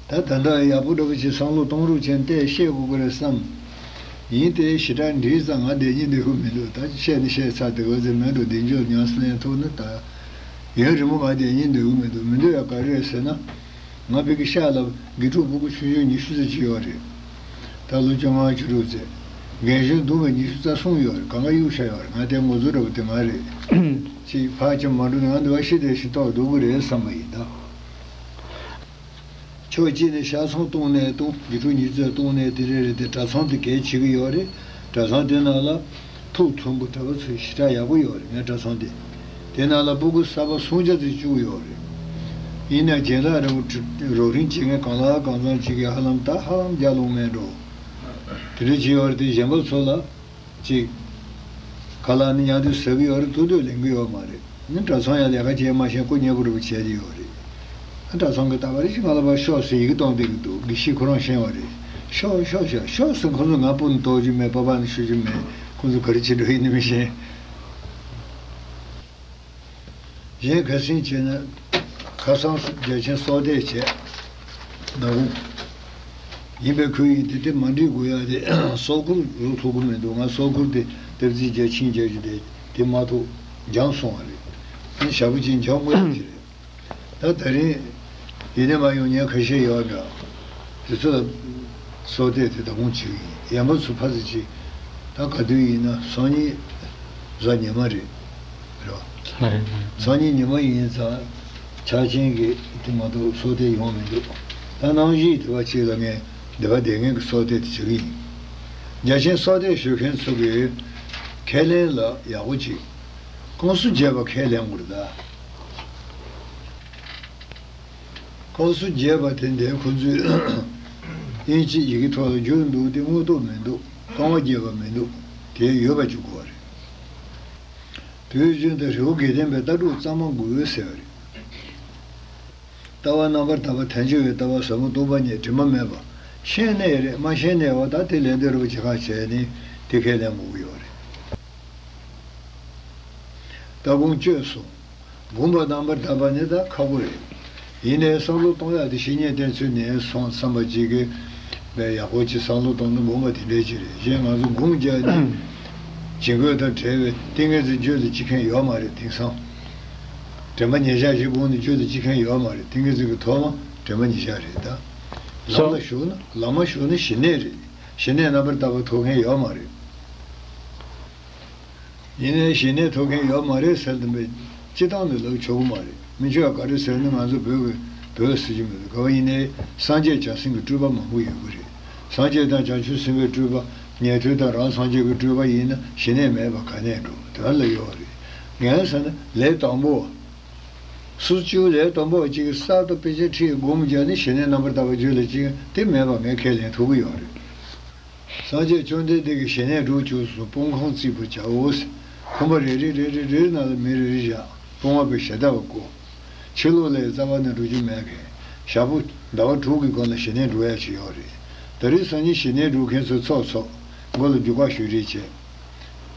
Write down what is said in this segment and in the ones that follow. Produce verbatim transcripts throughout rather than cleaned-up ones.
ད་ད་ལྟ་ཡག་པོ་འདྲ་པོ་ཅིག་བསམ་བློ་གཏོང་རོགས་བྱས་ནས་བལྟས་བཤད་དགོས་ཀྱི་རེད་བསམ། ཡིན་ཏེ་ཞེ་དྲག་འདྲིས་ཙང་ང་བསྡད་སྙིང་འདོད་ཀྱི་མི་འདུག་ད་བཤད་ནི་བཤད་ཚར་དེ་འོ་ཙི་མེད་འགྲོ། འདི་འཇོག་ཉམས་སུ་ལེན་ཐུབ་ན་ད། ཡུན་རིང་པོ་ང་བསྡད་སྙིང་འདོད་ཀྱི་མི་འདུག་མི་འདོད་ཡ་ག་རེ་རེད་ཟེར་ན། ང་ཕ་གི་ཤག་ལ་དགེ་ཕྲུག་ཕྲུ་གུ་ཆུང་ཆུང་ཉི་ཤུ་ཙམ་ཅིག་ཡོད་རེད། ད་ལོ་བཅོ་ལྔ་བཅུ་དྲུག་ཙམ། རྒན་གཞོན་བསྡོམས་པས་ཉི་ཤུ་རྩ་གསུམ་ཡོད་རེད། གང་ག་གཡུག་བཞག་ཡོད་རེད། ང་དེ་ངོ་ཚ་འདྲ་པོ་དེ་ང་རེད། ཅིག་ཕར་ཅིག་མ་འགྲོ་ན་ང་འདི་བ་ཤི་བསྡད་ཤི་ཐོག་འདུག་གི་རེད་བསམ་པ་ཡིན་ད། ཕྱོགས་གཅིག་ནས་ཤག་ཚང་བཏུང་ནས་བཏུང་། དགེ་ཕྲུག་ཉི་ཤུ་ཙམ་བཏུང་ནས་དེ་རེད་རེད་དེ། གྲྭ་ཚང་དེ་གལ་ཆེ་གི་ཡོད་རེད། གྲྭ་ཚང་དེ་ནང་ལ་ཐུགས་མཐུན་པོ་གྲྭ་པ་ཚོ་ཞེ་དྲག་ཡག་པོ་ཡོད་རེད། ངའི་གྲྭ་ཚང་དེ། དེ་ནང་ལ་ཕྲུ་གུ་གསར་པ་སུམ་བརྒྱ་ཙམ་བཅུག་ཡོད་རེད། ཡིན་ན་སྦྱིན་བདག་རོགས་རོགས་རམ་བྱེད་མཁན་གང་ལ་གང་འཚམ་ཅིག་གིས་ཧ་ལམ་ད་ཧ་ལམ་རྒྱག་ལོང་མེད་འགྲོ། དེ་འདྲ་བྱས་ཡོད་རེད་དེ། གཞན་པ་ཚོ་ལ། ཅིག་ཁ་ལག་ནི་ཉལ་དུས་ཟ་གི་ཡོད་རེད། ཐུག་དུས་ལེན་གི་ཡོད་མ་རེད། ནི་གྲྭ་ཚང་ཡང་ལས་ཀ་བྱེད་མ་ཤེས་སྐུ་མཉེལ་པོ་རུ་བྱས་ཏེ་ཡོད་རེད། ཨ་གྲྭ་ཚང་གི་ལྟ་བ་རེ་ཞིག་ང་ལ་ཕར་ཤོག་ཟེར་ཡི་གེ་གཏོང་བསྡད་ཀྱི་འདུག་དགེ་བཤེས་ཁོ་རང་ཤེས་པ་རེད། ཤོག་ཤོག་ཤོག་ཤོག་ཟེར། ཁོ་ཚོ་ང་སྤུན་གཏོགས་རྒྱུ་མེད། པ་ཕ་ནི་ཤོད་རྒྱུ་མེད། ཁོ་ཚོ་ག་རེ་བྱེད་འགྲོ་ཡིན་ནི་མི་ཤེས། གཞན་ཁ་སང་བྱས་ན་ཁ་སང་རྒྱལ་ཆེན་སྲོག་གཏད་བྱས། ནག་ཁུང་ཡིན་པའི་ཁུལ་ཡིན་དེ། དེ་མ་འགྲིག་དགོས་ཡ་དེ་སྲོག་ཁུར་བཟོ་ཐུབ་ཀྱི་མི་འདུག་ང་སྲོག་ཁུར་དེ་སྟབས་རྩིས་རྒྱག་ཕྱིན་རྒྱག་རྒྱུ་དེ་དེ་མ་ཐུབ། འགྱངས་སོང་བ་རེད། ཨ་ནི་ཞག་པོ་གཅིག་འགྱངས་དགོས་ཡ་ཅིག་རེད། ད་ད་རིང་ཡིན་ནའི་མ་ཡོང་མཁན་ཁ་ཤས་ཡོད་འདྲ། དེ་ཚོ་ལ་སྲོག་གཏད་དེ་ད་དགོང་བྱེད་ཀྱི་ཡིན། ཡན་པ་ཚོ་ཕ་ཚོ་ཅིག་ད་ག་དུས་ཡིན་ན་སང་ཉིན་གཟའ་ཉི་མ་རེད། རེད་བ། ལགས་རེད། སང་ཉིན་ཉི་མ་ཡིན་ཙང་ཕྱག་ཆེན་གྱི་དེ་མ་གཏོགས་སྲོག་གཏད་ཡོང་མི་འདུག་ད་གནམ་གཤིས་དེ་བ་ཅིག་ལ་ངས་སྡེ་པ་སྡེ་ངན་གྱི་སྲོག་གཏད་དེ་བྱེད་ཀྱི་ཡིན། རྒྱལ་ཆེན་སྲོག་གཏད་ཞུ་མཁན་ཚོ་གི་ཁས་ལེན་ལ་ཡག་པོ་ཅིག་ཀུང་སུ་རྒྱས་པ་ཁས་ལེན་དགོས་རེད་ད། ཀུང་སུ་རྒྱས་པ་དེ་འདྲའི་ཁོ་ཚོས་དབྱིན་ཇིའི་ཡི་གེ་ཐོག་ལ་བསྒྱུར་འདུག་དེ་དངོས་སྟོབས་མི་འདུག་རྐང་པ་རྒྱས་པ་མི་འདུག་དེ་ཡོད་པ་ཅིག་དགོས་རེད། དུས་རྒྱུན་དུ་རི་བོ་དགེ་ལྡན་པའི་ལྟ་གྲུབ་གཙང་མ་དགོས་ཟེར་བ་རེད། ལྟ་བ་རྣམ་པར་དག་པ་དལ་འབྱོར་བའི་ལྟ་བ་ཟབ་མོ་སྟོང་པ་ཉིད་དྲི་མ་མེད་པ། ཤེས་ནའི་རེད། མ་ཤེས་ནའི་འོ་ད་དེ་ལས་འདོད་རུ་བྱེད་ཁ་བྱས་ནས་དེ་ཁས་ལེན་དགོས་ཀྱི་ཡོད་རེད། ལྟ་དགོངས་བཅོས་སོང་། དགོངས་པ་རྣམ་པར་དག་པ་ནི་ད་ཁག་པོ་རེད། ཡིན་ནའི་བསམ་བློ་གཏོང་ཡག་དེ་བཤེས་གཉེན་བསྟེན་ཚུལ་ནས་སོང་བསམ་པ་ཅིག་གིས་བས་ཡག་པོ་ཅིག་བསམ་བློ་གཏོང་ན་དགོངས་པ་དེ་འདྲའི་ཅིག་རེད། གཞན་ང་ཚོ་དགོངས་བརྒྱབ་ནས་བྱིང་རྒོད་དང་བྲལ་བའི་ཏིང་ངེ་འཛིན་བརྗོད་དུ་ཅི་མཁན་ཡོད་མ་རེད། དེང་སང་དྲན་པ་ཉེར་བཞག་ཞིག་དགོངས་ནས་བརྗོད་དུ་ཅི་མཁན་ཡོད་མ་རེད། ཏིང་ངེ་འཛིན་གྱི་ཐོག་མ་དྲན་པ་ཉེར་བཞག་རེད་ད། ལམ་ལ་ཞུགས་ན་ལམ་མ་ཞུགས་ན་ཞི་གནས་རེད། ཞི་གནས་རྣམ་པར་དག་པ་ཐོབ་མཁན་ཡོད་མ་རེད། ཡིན་ནའི་ཞི་གནས་ཐོབ་མཁན་ཡོད་མ་རེད་ཟེར་དུས་སྤྱི་བཏང་ནས་ལབ་ཆོག་གི་མ་རེད། མི་ཆོག་ག་རེ་ཟེར་ན་ང་ཚོ་བོད་ཀྱི་བོད་ཟེར་གྱི་མི་འདུག་ག་བ་ཡིན་ནའི་སངས་རྒྱས་བྱང་སེམས་ཀྱི་སྤྲུལ་པ་མང་པོ་ཡོད་ཀྱི་རེད། སངས་རྒྱས་དང་བྱང་ཆུབ་སེམས་དཔའི་སྤྲུལ་པ། ཉན་ཐོས་དང་རང་སངས་རྒྱས་ཀྱི་སྤྲུལ་པ་ཡིན་ན་ཞི་གནས་མེད་པ་ག་ནས་འགྲོ། དོན་ལ་ཡོད་རེད། ངས་ཟེར་ན་ལས་དང་པོ། སུ་བཅུ་ལས་དང་པོ་གཅིག་གསར་དུ་དཔེ་ཆ་ཁྲིད་སྒོམ་རྒྱག་ནས་ཞི་གནས་རྣམ་པར་དག་པ་བརྗོད་ལ་གཅིག་དེ་མེད་པ་ངས་ཁས་ལེན་ཐུབ་ཀྱི་ཡོད་རེད། སངས་རྒྱས་བཅོམ་ལྡན་འདས་ཀྱིས་ཞི་གནས་དྲུག་བཅུ་གསུམ་དཔུང་ཁང་བརྩིགས་པར་བྱའོ་ཟེར། ཁང་པ་རེ་རེ་རེ་རེ་རེའི་ནང་ལ་མི་རེ་རེ་བཞག་དཔུང་བ་པའི་ཞལ་ཏ་བ་བསྐོ། ཕྱི་ལོགས་ལ་རྩ་བ་ནས་འགྲོ་རྒྱུ་མེད་མཁན། ཞག་པོ་ཟླ་བ་དྲུག་གི་གོང་ལ་ཞི་གནས་འགྲོ་ཡ་ཞིག་ཡོད་རེད། ད་རེས་སང་ཉིན་ཞི་གནས་འགྲོ་མཁན་ཚོ་ཚོགས་ཚོགས་མགོ་ལ་རྒྱུག་ཁ་ཞུ་རེས་བྱས།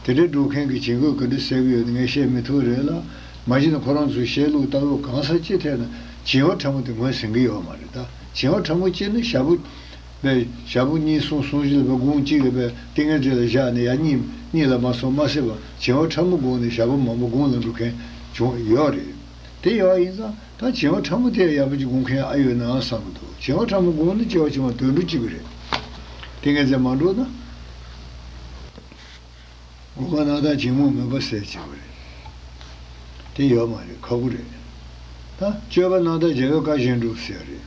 དེ་འདྲའི་འགྲོ་མཁན་གྱི་བྱིང་རྒོད་ག་འདྲ་སེལ་གྱི་ཡོད་ན་ངས་བཤད་མི་ཐུབ་རེད་ལ། མ་གཞི་ནས་ཁོ་རང་ཚོའི་བཤད་ལུགས་ལྟ་ལུགས་གང་ས་ཅི་ཐད་ན་བྱིང་བ་ཕྲ་མོ་དེ་ངོས་ཟིན་གྱི་ཡོད་མ་རེད་ད། བྱིང་བ་ཕྲ་མོ་སྐྱེས་ན་ཞག་པོ། པས་ཞག་པོ་གཉིས་གསུམ་གསུམ་བཞི་ལ་པས་དགུང་གཅིག་ལ་པས་ཏིང་ངེ་འཛིན་ལ་བཞག་ནས་ཡར་གཉིད་གཉིད་ལ་མ་སོང་མ་སད་པ་བྱིང་བ་ཕྲ་མོ་དགོངས་ནས་ཞག་པོ་མང་པོ་དགུང་ལ་འགྲོ་མཁན་བྱུང་ཡོད་རེད། དེ་ཡོད་ཡིན་ཙང་ད་བྱིང་བ་ཕྲ་མོ་དེ་ཡག་པོ་ཅིག་དགོངས་མཁན་ཨ་ཡོད་ན་བསམ་གི་འདུག་བྱིང་བ་ཕྲ་མོ་དགོངས་ན་སྐྱེ་བ་ཕྱི་མ་དུད་འགྲོ་སྐྱེ་གི་རེད། ཏིང་ངེ་འཛིན་མ་འགྲོ་ན། སྒོམ་པ་རྣམ་དག་བྱིང་རྨུགས་མུན་པ་སེལ་བྱེད་པ་རེད། དེ་ཡོད་མ་རེད། ཁག་པོ་རེད། ད་སྤྱོད་པ་རྣམ་དག་རྒྱལ་བའི་བཀའ་བཞིན་སྒྲུབ་ཟེར་རེད།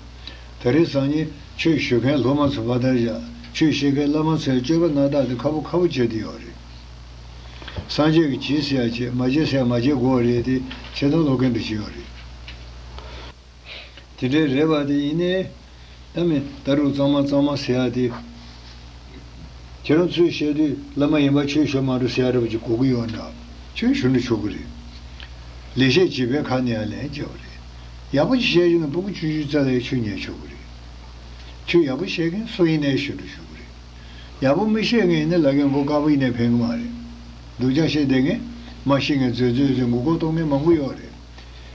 ད་རེས་སང་ཉིན་ཆོས་ཞུ་མཁན་སློབ་མ་ཚོ་ཕར་བསྡད་བཞག་ཆོས་བཤད་མཁན་བླ་མ་ཚོས་སྤྱོད་པ་རྣམ་དག་དེ་ཁག་པོ་ཁག་པོ་བྱས་བསྡད་ཡོད་རེད། སངས་རྒྱས་ཀྱིས་བྱེད་ཟེར་ཡ་བྱེད། མ་བྱེད་ཟེར་ཡ་མ་བྱེད་དགོས་རེད་དེ། བྱེད་སྟངས་ལོག་མཁན་འདྲ་ཞིག་ཡོད་རེད། དེ་འདྲའི་རེད་པ། དེ་ཡིན་ནའི་ད་མི་ད་རུང་གཙང་མ་གཙང་མ་ཟེར་ཡ་དེ། ཁྱེད་རང་ཚོས་བཤད་དུས་བླ་མ་ཡིན་པ་ཆོས་ཞུ་མ་འགྲོ་ཟེར་ཡ་འདྲ་པོ་ཅིག་གོ་གི་ཡོད་འདྲ། ཆོས་ཞུ་འགྲོ་ཆོག་གི་རེད། ལེགས་བཤད་བྱིས་པའི་ཁ་ནས་ཡང་ལན་རྒྱག་པ་རེད། ཡག་པོ་ཅིག་བཤད་རྒྱུ་ན་ཕྲུ་གུ་ཆུང་ཆུང་རྩ་ལ་ཡང་ཆོས་ཉན་ཆོག་གི་རེད། ཆོས་ཡག་པོ་བཤད་མཁན་སུ་ཡིན་ནའི་ཞུ་འགྲོ་ཆོག་གི་རེད། ཡག་པོ་མི་བཤད་མཁན་ཡིན་ན་ལ་རྒན་མགོ་དཀར་པོ་ཡིན་ནའི་ཕན་གི་མ་རེད། སྡུག་ཅག་བཤད་བསྡད་མཁན། མ་ཤེས་མཁན་རྫོད་རྫོད་རྫོད་མགོ་སྐོར་གཏོང་མཁན་མང་པོ་ཡོད་རེད།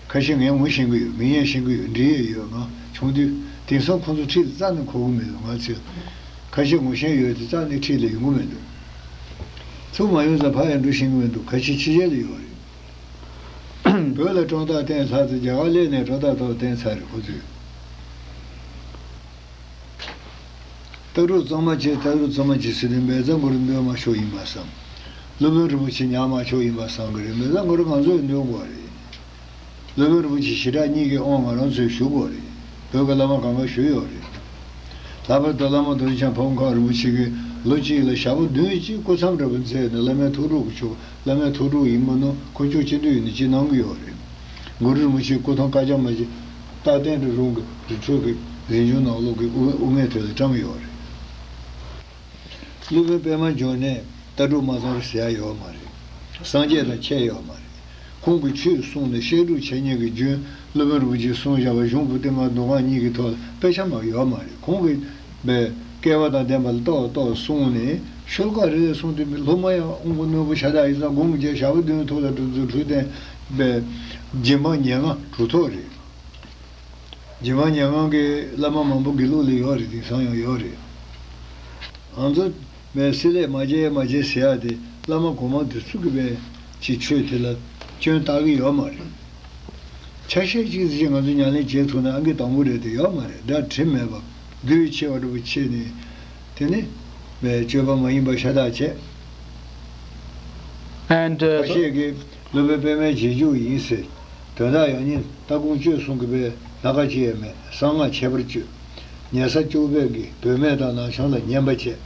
ཁ་ཤས་ངས་ངོ་ཤེས་ཀྱི་ཡོད། མིང་ཡང་ཤེས་ཀྱི་ཡོད། འདྲིས་ཡས་ཡོད། ང་ཆུང་དུས་ དེང་སང་ཁོ་ཚོ་འཁྲིས་ལ་རྩ་ནས་འཁོར་གི་མི་འདུག་ང་ཚོས་ཁ་ཤས་ངོ་ཤེས་ཡོད་དེ་རྩ་ནས་འཁྲིས་ལ་ཡོང་གི་མི་འདུག་ཚུར་མ་ཡོང་ཙང་ཕར་ཡང་འགྲོ་ཤེས་ཀྱི་མི་འདུག་ཁ་ཤས་ཕྱི་རྒྱལ་ལ་ཡོད་རེད། བོད་ལ་སྤྲང་རྟགས་བསྟན་ཚར་ཚེ་རྒྱ་གར་སླེབས་ནས་སྤྲང་རྟགས་ཐོག་བསྟན་ཚར་རེད་ཁོ་ཚོས། ལྟ་གྲུབ་གཙང་མ་བྱེད། ལྟ་གྲུབ་གཙང་མ་བྱེད་ཟེར་དུས་མེ་བཙའ་གུ་རུ་འདོན་མ་ཆོག་ཡིན་པ་བསམ། སློབ་དཔོན་རིན་པོ་ཆེ་ཉར་མ་ཆོག་ཡིན་པ་བསམ་གི་རེད། མེ་བཙའ་གུ་རུ་ང་ཚོས་འདོན་དགོས་རེད། སློབ་དཔོན་རིན་པོ་ཆེ་ཞི་དྲག་གཉིས་ཀྱི་དབང་ང་རང་ཚོས་ཞུ་དགོས་རེད། བོད་ཀྱི་བླ་མ་གང་ག་ཞུས་ཡོད་རེད། ལྷག་པར་དུ་བླ་མ་རྡོ་རྗེ་འཆང་ཕ་བོང་ཁ་རིན་པོ་ཆེ་གིས་ལོ་གཅིག་ལ་ཞག་པོ་བདུན་གཅིག་སྐུ་མཚམས་འདྲ་པོ་མཛད་ནས་བླ་མའི་ཐུགས་སྒྲུབ་ཀྱི་ཆོག་བླ་མའི་ཐུགས་སྒྲུབ་ཡིན་མིན་ནོ་ཁོ་ཆོས་ཅི་འདོད་ཡིན་ནས་ཅི་གནང་གི་ཡོད་རེད། གུ་རུ་རིན་པོ་ཆེའི་སྐུ་ཐང་བཀའ་རྒྱ་མ་ཆེ་རྟག་བརྟན་རི་རོང་གི་རི་ཁྲོད་ཀྱི་རི་ཆུ་ནང་ལོགས་ཀྱི་དབུ་དབུ་མའི་ཐོད་ལ་བཀྲམ་ཡོད་རེད། སློབ་དཔོན་པད་མ་འབྱུང་གནས་ལྟ་གྲུབ་མ་ཚང་རེད་ཟེར་ཡ་ཡོད་མ་རེད། སངས་རྒྱས་དང་ཁྱད་ཡོད་མ་རེད། ཁོང་གིས་ཆོས་གསུངས་ནས་བཤད་སྒྲུབ་བྱེད་མཁན་གྱི་རྒྱུན་སློབ་དཔོན་རིན་པོ་ཆེས་གསུངས་བཞག་པ་གཞུང་པོ་ཏི་མ་མདོ་སྔགས་གཉིས་ཀྱི་ཐོག་ལ་དཔེ་ཆ་མ་ཡོད་མ་རེད། ཁོང་གིས་པའི་སྐལ་བ་དང་ལྡན་པ་ལ་ཏོག་ཏོག་གསུངས་ནས་ཤོ་ལོ་ཀ་རེ་རེ་གསུངས་དུས་སློབ་མ་ཡང་དབང་པོ་རྣོན་པོ་ཤ་སྟག་ཡིན་ཙང་དགོངས་མི་འཇལ། ཞག་པོ་བདུན་ཐོག་ལ་གྲུབ་ཚུལ་འཕྲོད་བསྟེན་པའི་རྗེ་འབངས་ཉེར་ལྔ་གྲུབ་ཐོབ་རེད། རྗེ་འབངས་ཉེར་ལྔ་གི་བླ་མ་མང་པོ་དགེ་ལུགས་ལ་ཡོད་རེད། དེང་སང་ཡང་ཡོད་རེད། ང་ཚོ་མའི་སྲེད་ལས་མ་བྱེད་མ་བྱེད་ཟེར་ཡ་དེ་བླ་མ་གོང་མ་དེ་ཚོ་གི་པའི་ཅིག་ཆོས་དེ་ལ་སྐྱོན་བཏགས་ཀྱི་ཡོད་མ་རེད། ཆ་ཤས་གཅིག་ཙམ་ཞིག་ང་ཚོ་ཉམས་ལེན་བྱེད་ཐུབ་ན་ཨང་ཀི་དང་པོ་རེད་དེ་ཡོད་མ་རེད། སྒྲ་དྲི་མེད་པ་རྒྱུས་ཆེ་བ་འདྲ་པོ་ཆེ་ནས་དེ་ནི་མའི་སྤྱོད་པ་མ་ཡིན་པ་ཤ་སྟག་བྱས། And uh, ཁ་ཤས་ཀྱིས་སློབ་དཔོན་པད་མའི་རྗེས་འཇུག་ཡིན་ཟེར། དོན་དག་ཡང་སྙིང་ལྟ་སྒོམ་སྤྱོད་གསུམ་གྱི་པའི་ལྷ་ཁང་ཅི་ཡང་མེད། གསང་སྔགས་ཁྱད་པར་སྤྱོད། ཉལ་ས་ལྕོག་པད་ཀྱི་བུད་མེད་དང་ནག་ཆང་ལ་ཉན་པ་བྱས།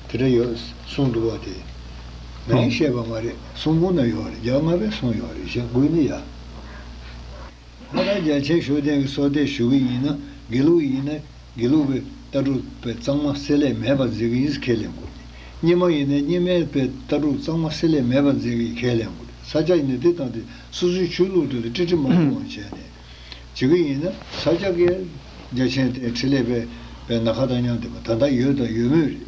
དེ་འདྲ་ཡོད་གསུངས་འདུག་བ་དེ། ངས་བཤད་པ་མ་རེད། གསུང་འབུམ་ན་ཡོད་རེད། རྒྱལ་བ་ལྔ་པས་གསུངས་ཡོད་རེད། ཞེས་དགོས་ནི་ཡ། ང་རང་རྒྱལ་ཆེན་ཤུགས་ལྡན་གྱི་སྲོག་གཏད་ཞུ་གི་ཡིན་ན་དགེ་ལུགས་ཡིན་ན། དགེ་ལུགས་པའི་ལྟ་གྲུབ་པའི་གཙང་མ་བསྲེ་ལྷད་མེད་པར་མཛད་ཀྱི་ཡིན་ཟེར་ཁས་ལེན་དགོས། རྙིང་མ་ཡིན་ན་རྙིང་མའི་པའི་ལྟ་གྲུབ་གཙང་མ་བསྲེ་ལྷད་མེད་པར་མཛད་ཀྱི་ཡིན་ཁས་ལེན་དགོས། ས་སྐྱ་ཡིན་ན་དེ་དང་དེ་སོ་སོའི་ཆོས་ལུགས་དེ་ལ་ཀྲི་ཀྲི་མ་འགྲོ་བ་བྱས་ནས་བྱེད་ཀྱི་ཡིན་ན། ས་སྐྱ་གི་རྒྱལ་ཆེན་དེ་འཕྲིན་ལས་པའི་པའི་ནམ་མཁའ་དང་མཉམ་བསྡད་པ་ད་ལྟ་ཡོད་དང་ཡོད་མུས་རེད།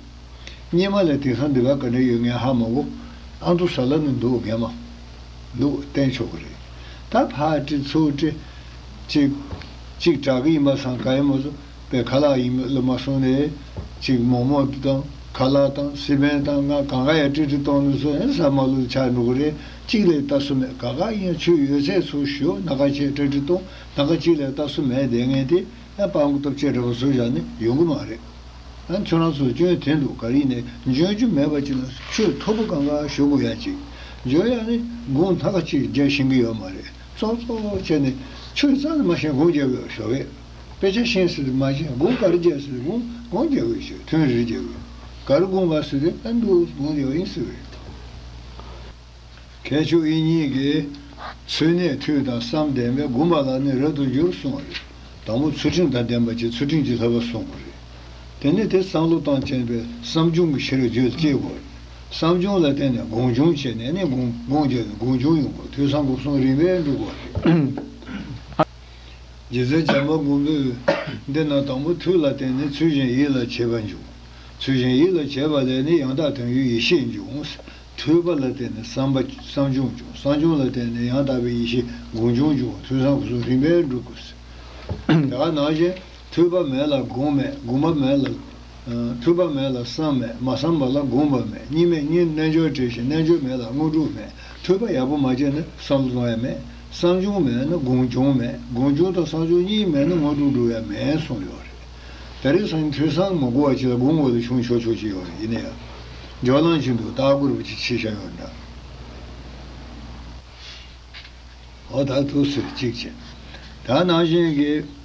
རྙིང་མ་ལ་དེང་སང་འདི་བ་ག་འདྲ་ཡོད་ངས་ཧ་མ་གོ། ཨ་མདོ་ས་ལ་ནི་འདུག་ངས་མ་འདུག་བསྟན་ཆོག་གི་རེད། ད་ཕར་ཀྲི་ཚུར་ཀྲི། གཅིག་གཅིག་དྲག་གི་ཡིན་པ་སང་ག་ཡིན་མ་སོང་པའི་ཁ་ལག་ཡིན་ལ་མ་སོང་ནས་གཅིག་མོག་མོག་དང་ཁ་ལག་དང་སི་པན་དང་ང་གང་ག་ཡ་ཀྲི་ཀྲི་གཏོང་ནས་སོང་ཡང་ས་མ་ལུ་ཆགས་འགྲོ་གི་རེད། གཅིག་ལས་ལྟ་སུ་མེད། ག་ག་ཡིན་ཆོས་ཡོད་ཚད་ཚུར་ཞུ་ནམ་མཁའ་ཆེ་ཀྲི་ཀྲི་གཏོང་ནམ་མཁའ་གཅིག་ལས་ལྟ་སུ་མེད་བསྡད་མཁན་དེ། ཨ་སྤང་གི་སྟོབས་ཆེ་འདྲ་པོ་བཟོ་བཞག་ནས་ཡོང་གི་མ་རེད། ཨ་ཁྱོད་རང་ཚོ་སྐྱོན་དེ་འདུག་ག་རེ་ཡིན་ནའི་འཇོན་རྒྱུ་མེད་པ་ཅིག་ལ་ཆོས་མཐོ་པོ་གང་ག་ཞུ་དགོས་ཡ་ཅིག་འཇོན་ཡ་ནི་དགོངས་སྣ་ཁ་ཅིག་རྒྱག་ཤེས་ཀྱི་ཡོད་མ་རེད། ཙོག་ཙོག་བྱས་ནས་ཆོས་རྩ་ནས་མ་ཤེས་དགོངས་རྒྱག་གི་ཡོད་ཞོག་གས། དཔེ་ཆ་ཤེས་ཟེར་དུས་མ་ཤེས་དགོངས་ག་རེ་རྒྱག་ཟེར་དུས་དགོངས་དགོངས་རྒྱག་གི་ཡོད་ཞོག་ཐུན་རེ་རེ་རྒྱག་གི་ཡོད། ག་རེ་དགོངས་པ་ཟེར་དུས་ཨ་འདུག་དགོངས་རྒྱག་ཡིན་ཟེར་བས། མཁས་མཆོག་དབྱིག་གཉེན་གྱིས་ཚུལ་གནས་ཐོས་དང་བསམ་ལྡན་པས་བསྒོམ་པ་ལ་ནི་རབ་ཏུ་འགྱུར་གསུངས་པ་རེད། དང་པོ་ཚུལ་ཁྲིམས་དང་ལྡན་པ་བྱས་ཚུལ་ཁྲིམས་ཀྱི་བསླབ་པ་སྲུང་དགོས་རེད། དེ་ནས་དེ་བསམ་བློ་བཏང་བྱས་པའི་བསམ་བྱུང་གི་ཕྱིར་རྒྱུད་སྐྱེ་དགོས་རེད། བསམ་བྱུང་ལ་བརྟེན་ནས་སྒོམ་བྱུང་བྱས་ནས་ནི་སྒོམ་སྒོམ་བྱས་ནས་སྒོམ་བྱུང་ཡོང་དགོས། ཐོས་བསམ་སྒོམ་གསུམ་རིམ་པས་འགྲུབ་དགོས་རེད། རྗེ་བཙུན་བྱམས་པ་མགོན་པོས་འདི་ན་དང་པོ་ཐོས་ལ་བརྟེན་ནས་ཚུལ་བཞིན་ཡིད་ལ་བྱེད་པ་འབྱུང་། ཚུལ་བཞིན་ཡིད་ལ་བྱེད་པ་ལས་ནི་ཡང་དག་དོན་ཡུལ་ཡེ་ཤེས་འབྱུང་། ཐོས་པ་ལ་བརྟེན་ནས་བསམ་པ་བསམ་བྱུང་འབྱུང་། བསམ་བྱུང་ལ་བརྟེན་ནས་ཡང་དག་པའི་ཡེ་ཤེས་སྒོམ་བྱུང་འབྱུང་། ཐོས་བསམ་སྒོམ་གསུམ་རིམ་པས་འགྲུབ་དགོས། དེ་ག་ནང་བཞིན་ཐོས་པ་མེད་ལ་སྒོམ་མེད། སྒོམ་པ་མེད་ལ། ཨ་ཐོས་པ་མེད་ལ་བསམ་མེད། མ་བསམ་པ་ལ་སྒོམ་པ་མེད། གཉིས་མེད་གཉིས་རྣལ་འབྱོར་བྲལ་ཞིང་རྣལ་འབྱོར་མེད་ལ་དངོས་གྲུབ་མེད། ཐོས་པ་ཡག་པོ་མ་བྱས་ན་བསམ་བློ་གཏོང་ཡ་མེད། བསམ་བྱུང་མེད་ན་སྒོམ་བྱུང་མེད། སྒོམ་བྱུང་དང་བསམ་བྱུང་གཉིས་མེད་ན་དངོས་གྲུབ་འགྲུབ་ཡ་མེད་གསུངས་ཡོད་རེད། ད་རེས་སང་ཉིན་ཐོས་བསམ་མ་དགོས་པ་ཅིག་ལ་སྒོམ་འོག་ལ་བྱུང་ཆོག་ཆོག་ཅིག་ཡོད་རེད། ཡིན་ན་ཡང་འཇོག་ལམ་བཞིན་དུ་ལྟ་སྐོར་བ་ཅིག་ཕྱིན་བཞག་ཡོད་འདྲ། འོ་ད་འདུག་ཟེར་གཅིག་བྱས། ད་ནང་བཞིན་གྱི།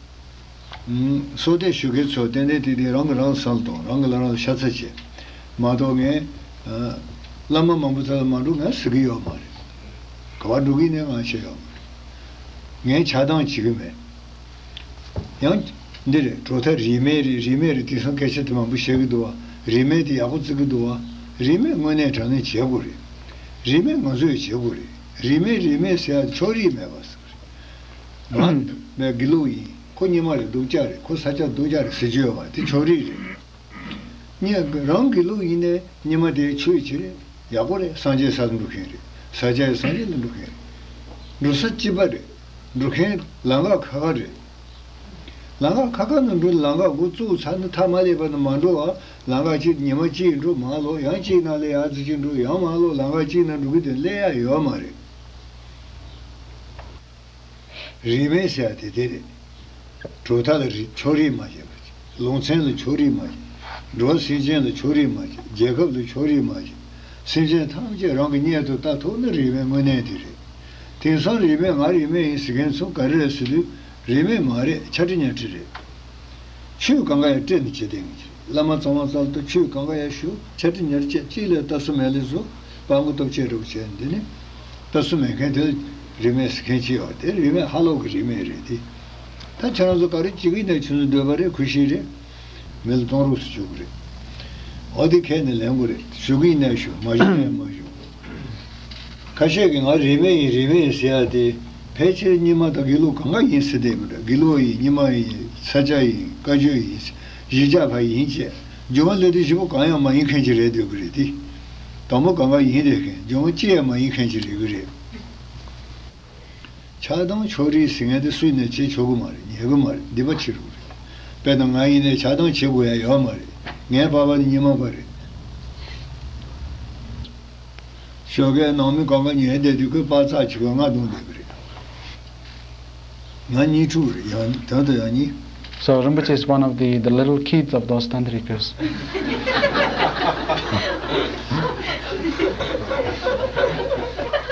ཨུམ། སྲོག་གཏད་ཞུ་མཁན་ཚོ་ཏན་ཏན་ཏིག་ཏིག་རང་གིས་རང་བསམ་བློ་གཏོང་། རང་གིས་རང་ལ་ཤ་ཚ་བྱེད། མ་གཏོགས་ངས། ཨ། བླ་མ་མང་པོ་ཚོ་ལ་མ་འགྲོ་ངས་ཟེར་གྱི་ཡོད་མ་རེད། ག་པར་འགྲོ་གི་ནས་ང་ཤེས་ཡོད་མ་རེད། ངས་ཆགས་སྡང་བྱེད་ཀྱི་མེད། ཡང་འདི་རེད། གྲུབ་མཐའ་རིས་མེད་རེད། རིས་མེད་རེད། དེང་སང་སྐད་ཆ་དེ་མང་པོ་བཤད་ཀྱི་འདུག་བ། རིས་མེད་དེ་ཡག་པོ་བརྩི་གི་འདུག་བ། རིས་མེད་དངོས་གནས་དྲང་གནས་བྱེད་དགོས་རེད། རིས་མེད་ང་ཚོས་བྱེད་དགོས་རེད། རིས་མེད་རིས་མེད་ཟེར་ཡ་ཕྱོགས་རིས་མེད་པ་ཟེར་གི་རེད། ང་མའི་དགེ་ལུགས་ཡིན། ཁོ་རྙིང་མ་རེད་སྡུག་ཅག་རེད། ཁོ་ས་སྐྱ་སྡུག་ཅག་རེད་ཟེར་རྒྱུ་ཡོད་མ་རེད། དེ་ཕྱོགས་རིས་རེད། ངས་རང་དགེ་ལུགས་ཡིན་ནའི་རྙིང་མ་དེའི་ཆོས་བྱེད་རེད། ཡག་པོ་རེད། སངས་རྒྱས་ས་ལ་འགྲོ་མཁན་རེད། ས་སྐྱ་ཡི་སངས་རྒྱས་ལ་འགྲོ་མཁན་རེད། འགྲོ་ས་གཅིག་པ་རེད། འགྲོ་མཁན་ལམ་ཁ་ཁ་ཁ་རེད། ལམ་ཁ་ཁ་ཁ་ནས་འགྲོ། ལམ་ཁ་འགོ་བཙུགས་ཚར་ན་མཐའ་མ་སླེབས་པ་ན་མ་འགྲོ་བ། ལམ་ཁ་གཅིག་ཉི་མ་གཅིག་འགྲོ་མར་ལོག་ཡང་གཅིག་ནང་ལ་ཡར་ཙི་གཅིག་འགྲོ་ཡང་མར་ལོག་ལམ་ཁ་གཅིག་ནང་འགྲོ་གི་དེ་སླེབས་ཡ་ཡོད་མ་རེད། རིས་མེད་ཟེར་ཡ་དེ་དེ་རེད། གྲུབ་མཐའ་ལ་རིས་ཕྱོགས་རིས་མ་བྱེད་པ། ལུང་ཚན་ལ་ཕྱོགས་རིས་མ་བྱེད། འགྲོ་བ་སེམས་ཅན་ལ་ཕྱོགས་རིས་མ་བྱེད། རྒྱལ་ཁབ་ལ་ཕྱོགས་རིས་མ་བྱེད། སེམས་ཅན་ཐམས་ཅད་རང་གི་གཉེན་དུ་ལྟ་ཐུབ་ན་རིས་མེད་དངོས་གནས་དེ་རེད། དེང་སང་རིས་མེད་ང་རིས་མེད་ཡིན་ཟེར་མཁན་ཚོ་ག་རེ་རེད་ཟེར་དུས་རིས་མེད་མ་རེད། ཆ་ཁྲི་ཉ་ཁྲི་རེད། ཆོས་གང་ག་ཡང་སྤྲད་ནས་བྱེད་དེ་ངེས་ཀྱི་བླ་མ་ཚང་མ་ཚང་དུ་ཆོས་གང་ག་ཡང་ཞུ་ཆ་ཁྲི་ཉར་བཅས་གཅིག་ལས་ལྟ་སུ་མེད་ལས་བཟོ་སྤང་གོ་སྟོབས་ཆེ་རུ་བྱས་འདི་ནི་ལྟ་སུ་མེད་མཁན་དེ་ལ་རིས་མེད་ཟེར་མཁན་ཅིག་ཡོད་དེ་རིས་མེད་ཧ་ལོག་གི་རིས་མེད་རེད་དེ། ད་ཁྱེད་རང་ཚོ་ག་རེ་བྱེད་ཀྱི་ཡིན་ན་ཁྱོད་ཚོ་འདོད་པ་རེད་གུས་ཤིག་རེད། མི་ལ་གཏོང་རོགས་སུ་བཅུག་གི་རེད། འོ་དེ་ཁས་ནས་ལེན་དགོས་རེད། ཞུ་གི་ཡིན་ན་ཞུ་མ་ཞུ་ན་མ་ཞུ། ཁ་ཤས་ཀྱིས་ང་རིས་མེད་ཡིན་རིས་མེད་ཡིན་ཟེར་ཡ་དེ་ཕལ་ཆེར་རྙིང་མ་དང་དགེ་ལུགས་གང་ག་ཡིན་ཟེར་བསྡད་མི་འདྲ། དགེ་ལུགས་ཡིན་རྙིང་མ་ཡིན་ས་སྐྱ་ཡིན་བཀའ་བརྒྱུད་ཡིན་གཞིས་ཆགས་ཕ་ཡིན་བཅས་སྦྱོར་བ་ལས་དེ་བཞི་པོ་གང་ཡང་མ་ཡིན་མཁན་ཅིག་རེད་སྡོད་གི་རེད་དེ། དང་པོ་གང་ག་ཡིན་བསྡད་མཁན་སྦྱོར་བ་ཅི་ཡང་མ་ཡིན་མཁན་ཅིག་རེད་གི་རེད། ཆགས་སྡང་ཕྱོགས་རིས་ཟེར་མཁན་དེ་སུས་ནས་བྱེད་ཆོག་གི་མ་རེད། ཉན་གི་མ་རེད། སྡིག་པ་ཆེ་རུ་རེད། དཔེར་ན་ང་ཡིན་ནའི་ཆགས་སྡང་བྱེད་དགོས་ཡ་ཡོད་མ་རེད། ངའི་པ་ཕ་ནི་རྙིང་མ་པ་རེད། ཞོགས་ཀས་ནང་མི་གང་ག་ཉལ་བསྡད་དུས་ཁོས་པ་ཚག་བྱེད་དགོས་ང་གདོང་བསྡད་གི་རེད། ང་གཉིས་ཕྲུག་རེད། ཡང་དོན་དུ་ཡང་གཉིས། So Rinpoche is one of the, the little kids of those tantrikas.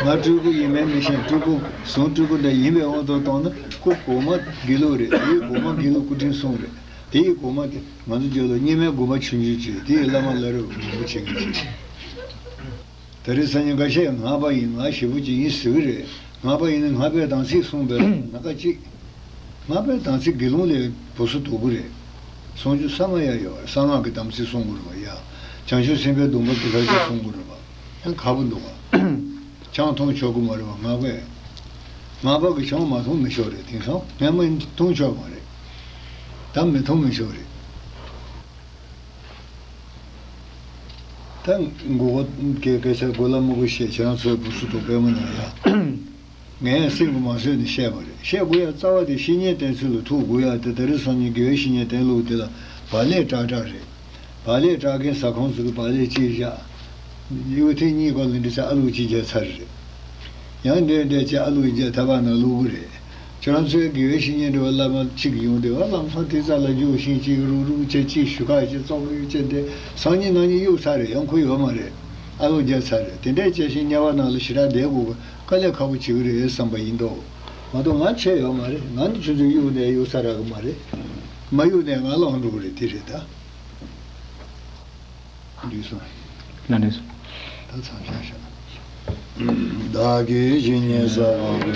ང་སྤྲུལ་སྐུ་ཡིན་མིན་མི་ཤེས། སྤྲུལ་སྐུ་ཟུང་སྤྲུལ་སྐུ་འདྲ་ཡིན་པའི་དབང་དུ་བཏང་ན་སྐུ་གོང་མ་དགེ་ལུགས་རེད། དེའི་གོང་མ་དགེ་ལུགས་སྐུ་ཕྲེང་གསུམ་རེད། དེའི་གོང་མ་དེ་ང་ཚོ་རྒྱུད་ལ་རྙིང་མའི་དགོན་པ་ཆུང་ཆུང་ཅིག་དེའི་བླ་མ་བླ་རབས་རིན་པོ་ཆེ་གི་ཅིག་ད་རེས་སང་ཉིན་འགའ་ཤས་ང་པ་ཡིན་ང་ཞེ་པོ་ཅིག་ཡིན་ཟེར་གི་རེད། ང་པ་ཡིན་ན་ང་པའི་དམ་ཚིག་སྲུང་བའི་ལ་ན་ཀ་གཅིག་ང་པའི་དམ་ཚིག་དགེ་སློང་ལས་བུ་སུ་དོག་གི་རེད། སྲུང་རྒྱུ་ས་མ་ཡ་ཡོད་རེད། གསང་སྔགས་ཀྱི་དམ་ཚིག་སྲུང་དགོས་རེད་བ་ཡ། བྱང་ཆུབ་སེམས་དཔའི་སྡོམ་པ་དེ་ལྷག་ཅིག་སྲུང་དགོས་རེད་བ། ཡང་ཁག་པོ་འདུག་བ། ཆང་འཐུང་ཆོག་གི་མ་རེད་བ་ང་པས། ང་པ་གི་ཆང་མ་འཐུང་མི་ཆོག་རེད། དེང་སང་ངས་མ་འཐུང་ཆོག་མ་རེད། ད་མི་འཐུང་མི་ཆོག་རེད། ད་མགོ་སྐེ་སྐད་ཆ་མགོ་ལ་མུ་གུ་བཤད་ཁྱེད་རང་ཚོའི་བུ་སུ་དང་པད་མ་ན་ཡ། ངས་སེམས་ཀྱི་མ་བཟོད་ནས་བཤད་པ་རེད། བཤད་དགོས་ཡ་རྩ་བ་དེ་བཤེས་གཉེན་བསྟེན་ཚུལ་ལ་ཐུག་དགོས་ཡ་དེ་ད་རེས་སང་ཉིན་དགེ་བའི་བཤེས་གཉེན་བསྟེན་ལུགས་དེ་ལ་བག་ལེབ་བཀྲག་བཀྲག་རེད། བག་ལེབ་བཀྲག་མཁན་ཟ་ཁང་ཚོ་གི་བག་ལེབ་གཅིག་བཞག་གཡུ་ཐིག་གཉིས་སྐོར་ལ་འདི་ཚ་ཨ་ལུ་གཅིག་བརྒྱབ་ཚར་རེད། ཡང་འདྲེ་འདྲེ་ཅེ་ཨ་ལུ་རྒྱ་ཐ་བ་ན་ལུ་གུ་རེད། ཁྱོད་རང་ཚོའི་དགེ་བའི་བཤེས་གཉེན་འདྲ་བ་བླ་མ་གཅིག་ཡོང་དེ་བ་ལམ་སང་དེ་རྩ་ལ་རྒྱུག་ཤིང་གཅིག་རུག་རུག་ཅེ་གཅིག་ཞུ་ཁ་ཅེ་བཙོག་གཡུག་ཅེ་འདྲེ་སང་ཉིན་གནངས་ཉིན་གཡུག་ཚར་རེད། ཡང་ཁུ་ཡོད་མ་རེད། ཨ་ལུ་རྒྱ་ཚར་རེད། དེ་འདྲས་ཅེ་ཤིང་དམྱལ་བ་ནང་ལ་ཞེ་དྲག་བསྡད་དགོས་དཀའ་ལས་ཁག་པོ་བྱེད་གི་རེད་བསམ་པ་ཡིན་མདོག་མ་གཏོགས་ང་ཆད་ཡོད་མ་རེད། ང་ནི་ཁྱོད་ཚོ་གཡུག་ནས་གཡུག་ཚར་རག་གི་མ་རེད། མ་གཡུག་ནས་ང་ལངས་འགྲོ་གི་རེད། དེ་རེད་ད། འདུས་སོ། ལ་འདུས་སོ། ད་མཚམས་བཞག་བཞག་བདག་གིས་ཇི་སྙེད་བསགས་པའི་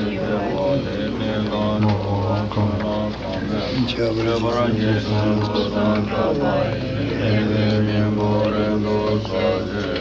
ཁྱད་པར་ཇི་སྲིད་